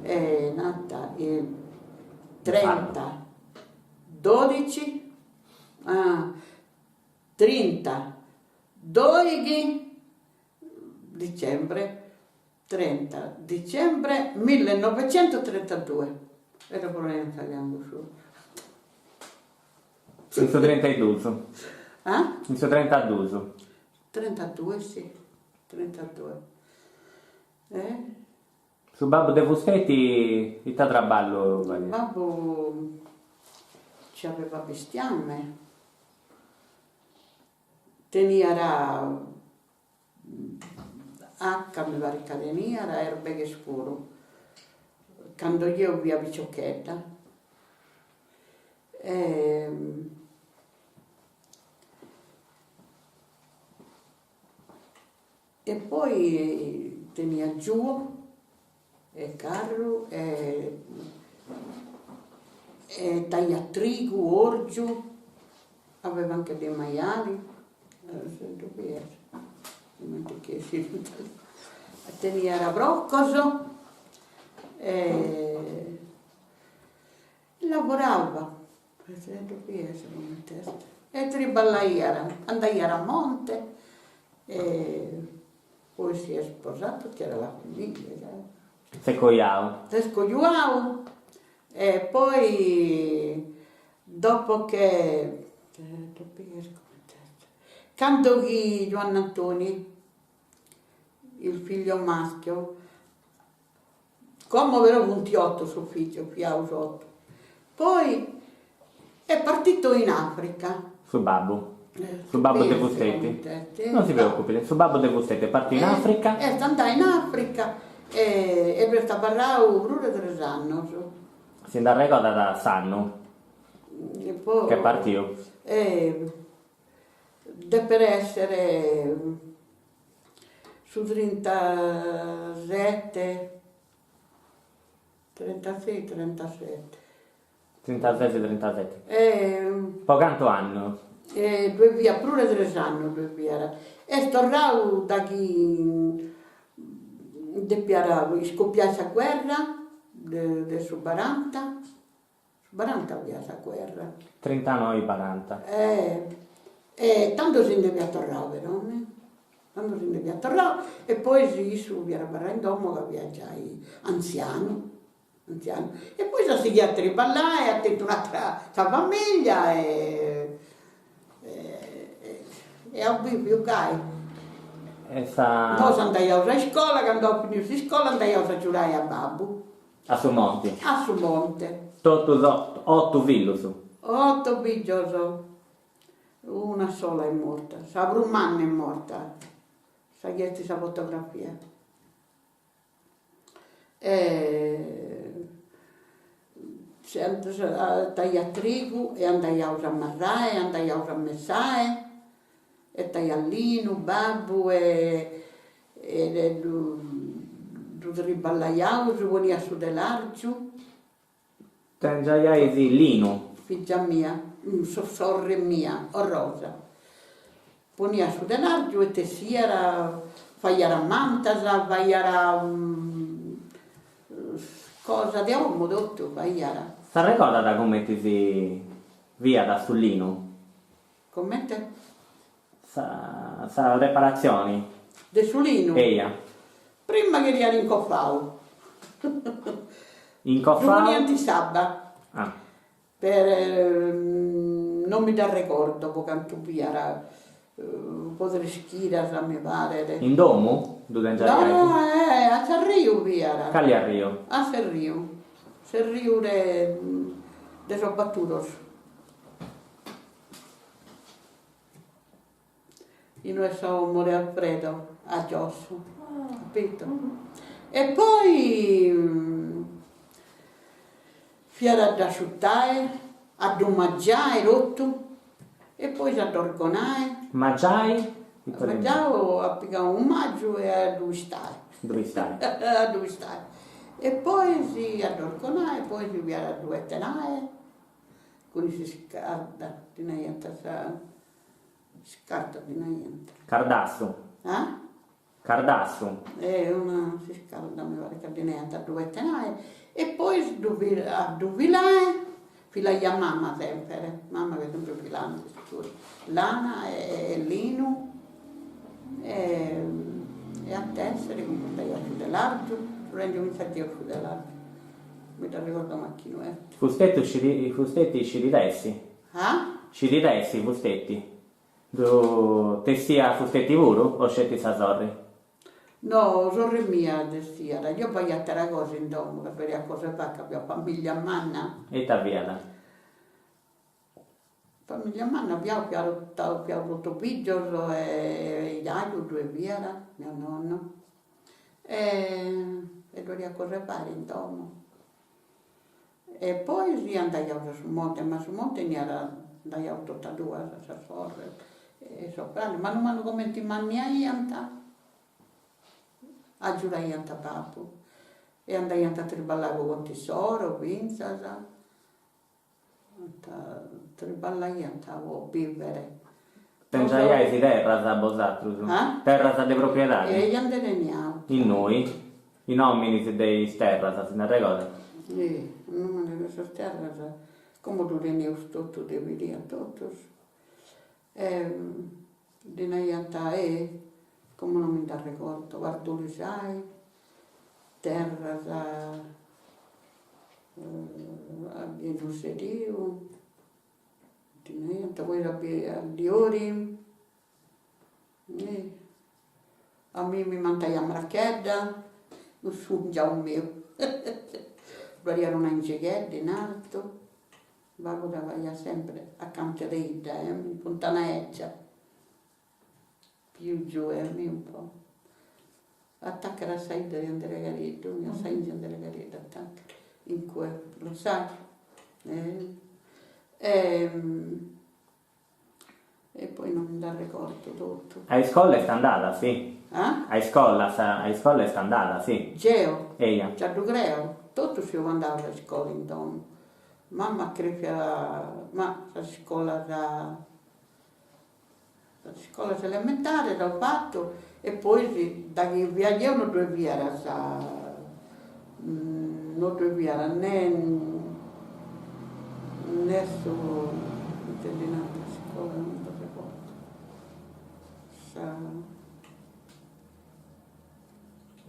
È nata il 30 dodici ah 30 doighi dicembre 30 dicembre millenovecentotrentadue e ddu ponei in italianu su. In su trintadus. Ah? In su trintadus. Trintadue si, trintadue. Eh? Su babbu de fusteti ita traballu fadiat? Babbu ci aveva bestiame, teniat 'aca mi parit ca teniat e erbeghes puru, cando jeo fia piciochedda e e poi teniat giuo e carru e e taiat trigu, orgiu, aveva anche dei maiali, teniat procos e lavorava e triballaiat, andaiat a monte e poi si è sposato, c'era la famiglia S'est coiau. S'est cojuau e poi dopo che cando chi Giuannantoni, il figlio maschio, Como però funt oto sos fìgios, fiaus oto. Poi est partito in Africa. Su babbu. Su babbu de fusteti. Non si preocupit, su babbu de fusteti est partiu in Africa. Est andau in Africa e ddoi est abarrau prus de tres annos. Si nd'arregodat s'annu chi est partiu? Depet essere Su trintasete, trentasei, trentasete. Trintasesi, trintaseti. Po cantu annu? Ddoi fiat prus de tres annus ddoi fiat. Est torrau da chi depiat iscopiai sa guerra de su baranta, su baranta fiat sa guerra. Trintanoi baranta. E tando si nde fiat torrau però, tando si nde fiat torrau e poi issu fiat abarrau in domo ca fiat giai antzianu, antzianu. E poi at sighiu a triballai, at tentu un'atera sa familia e e at biviu gai. E sa. Nosu andaiaus a iscola, candu aus finiu s'iscola andaiaus a agiudai a babbu. A su monti. A su monte. Totus otu fillus. Oto fìgios, una sola est morta, sa prus manna est morta, sa chi est in sa fotografia. E taiat trigu e andaiaus a marrai, andaiaus a messai e taiat linu babbu e E ddu triballaiaus, poniat su telargiu. Tengiaiais linu. Fìgia mia, sorri mia, Orrosa, poniat su telargiu e tessiat, faiat mantas, faiat cosa de 'omo totu faiat. S'arregodat cumenti si fiat su linu? Comente? Sa sa preparatzioni. De su linu? Eia. Prima cheriat incofau. Incofau? Ddu poniant in s'abba. Ah. Per non mi dd'arregordo po cantu fiat, po tres chidas mi paret. In domu ddu tengiaiais? No, eh, a s'arriu fiat. Cali arriu? A s'erriu, s'erriu de de sos Baturos. Inue est sa 'omo de Alfredo a giosso, capito? E poi fiat a dd'asciutai, a ddu magiai totu e poi a dd'orgonai. Magiai? Magiau a pigai unu magiu e a ddu pistai. Ddu pistai. A ddu pistai. E poi si a dd'orgonai, poi si fiat a ddu petenai Cun s'iscarda ddi naiant sa iscarda ddi naiant. Cardassu. Ah? Cardassu. E una s'iscarda mi paret ca ddi naiant a ddu petenai e poi ddu a ddu filai, filaiat mama sempre, mama fiat sempre filande, lana e linu e a tessere cumportaiat su telargiu, ddu tengiu finzas deu su telargiu, mi dd'arregordu a machinu est. Fusteti scidi fusteti scidi tessi? Ah? Scidi tessi fusteti? Ddu tessiat fusteti puru o sceti sa sorri? No, sorri mia tessiat, deu faia atera cosa in domu, ca ddoi fiat cosa 'e fai ca fiat familia manna. E ita fiat? Familia manna fiaus, fiaus otu figios e jaju ddoi fiat, mio nonno, e ddoi fiat cosa 'e fai in domu. E poi si andaiaus a su monte, ma a su monte iniat andaiaus totas duas, sa sorre e sos frades, manu manu comente immanniaiant agiudaiant a babbu e andaiant a triballai po contu issoro finzas, triballaiant po bivere. Tengiaiais terras bosatrus? Terras de propriedadi? Eja nde teniaus. Innui? Is nominis de is terras si nd'arregodat? Is nominis de sas terras, como ddu teneus totu dividiu totus. Ddi naiant e, como non mi nd'arregordo, Pardulisai, terras a Bienu Seriu Ddi naiant poi a Liori, a mimmi m'ant a Marachedda, cun su 'ingiau miu, ddu aiat una 'ingighedda in artu, babbu dda faiat sempri acanta de 'idda, in Funtana 'Eccia, più giù un po', attaccat a sa 'idda de Andrea Careddu, a sa 'ingia de Andrea Careddu attaccat, in cue, lo sai? E e poi non mi nd'arregordo totu. A iscola est andada, si? Ah? A iscola, a iscola est andada, si? Geo? Eia. Già ddu creo, totus seus andaus a iscola in domu. Mama crefia, ma sas iscolas Sas iscolas elementares apo fatu e poi da chi fia deo no ddue fiat sa no ddue fiat ne ne su ite ddi nant s'iscola non mi dd'arregordo sa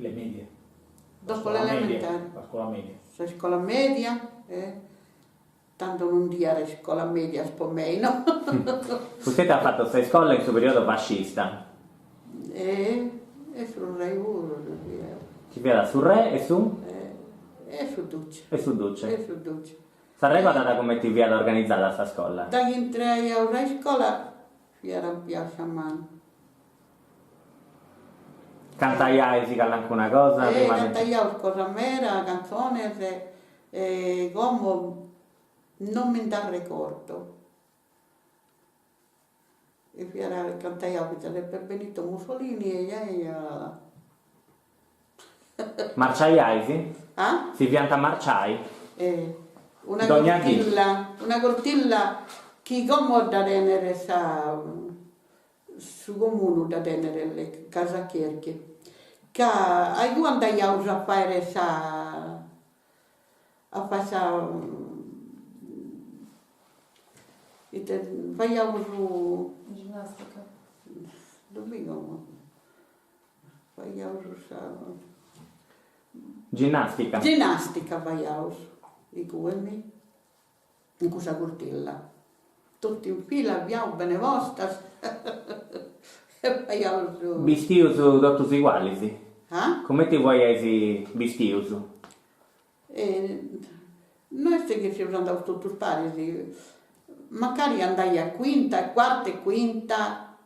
Le medie. Dopo l'elementare. La scuola media. Sa iscola media eh Tando non dd'iat iscola medias po mei, no? Fusteti at fatu sa iscola in su periodu fascista. E e su re puru ddu fiat. Ci fiat su re e su? E su duce. E su duce. E su duce. S'arregodat cumenti fiat organizada sa scola? Da chi intraiaus a iscola fiat arrampiau sa manu. Cantaiais calancuna cosa prima de. Cantaiaus cosa meda, cantzones e como non mi nd'arregordo. E fiat cantaiaus fintzas e per Benito Mussolini e ia ia la. Marciaiais? Ah? Si fiant marciai? Una cortilla, una cortilla chi como dda tenet sa Su comunu dda tenet le Casa Cherchi, ca a igue andaiaus a fàere sa a fai sa ite faiaus Ginnastica. Ddu biu como faiaus sa Ginnastica. Ginnastica faiaus igue mi in cussa cortilla, totu in fila fiaus bene postas e faiaus. Bistius totus igualis? Ah? Cumenti fuaiais bistius? No est chi seus andaus totus paris, mancari andaiat quinta, quarta e quinta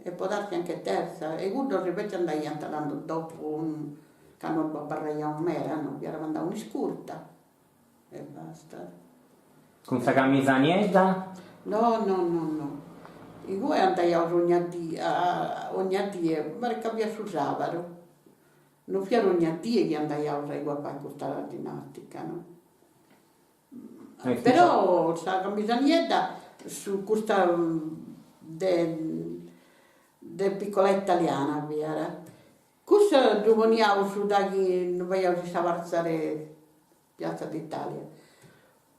e può darsi anche terza, e cuddos invece andaiant tando dopu, ca nois abarraiaus meda, no, fiat andau un'iscurta E basta. Cun sa camisa niedda? No, no, no, no. Igue andaiaus ogna die, ogna die, paret ca fiat su sabaru. Non fiat ogna die chi andaiaus a igue a fai custa ginnastica, no. Però sa camisa niedda, su custa de de piccola italiana fiat. Ddu poniaus daghi ddu faiaus in sa pratza de Piazza d'Italia,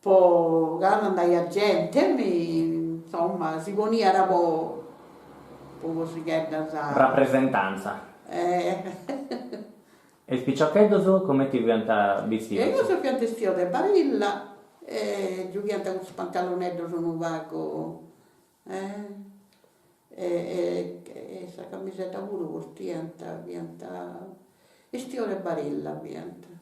po candu andaiat genti mi insomma si poniat po po cosigheddas. Rapresentanza. E is piciocheddos comenti fiant bistius? E cussos fiant 'estios de barilla e giughiant cussos pantaloneddos unu pagu e e sa camisedda puru portiant, fiant 'estios de barilla fiant.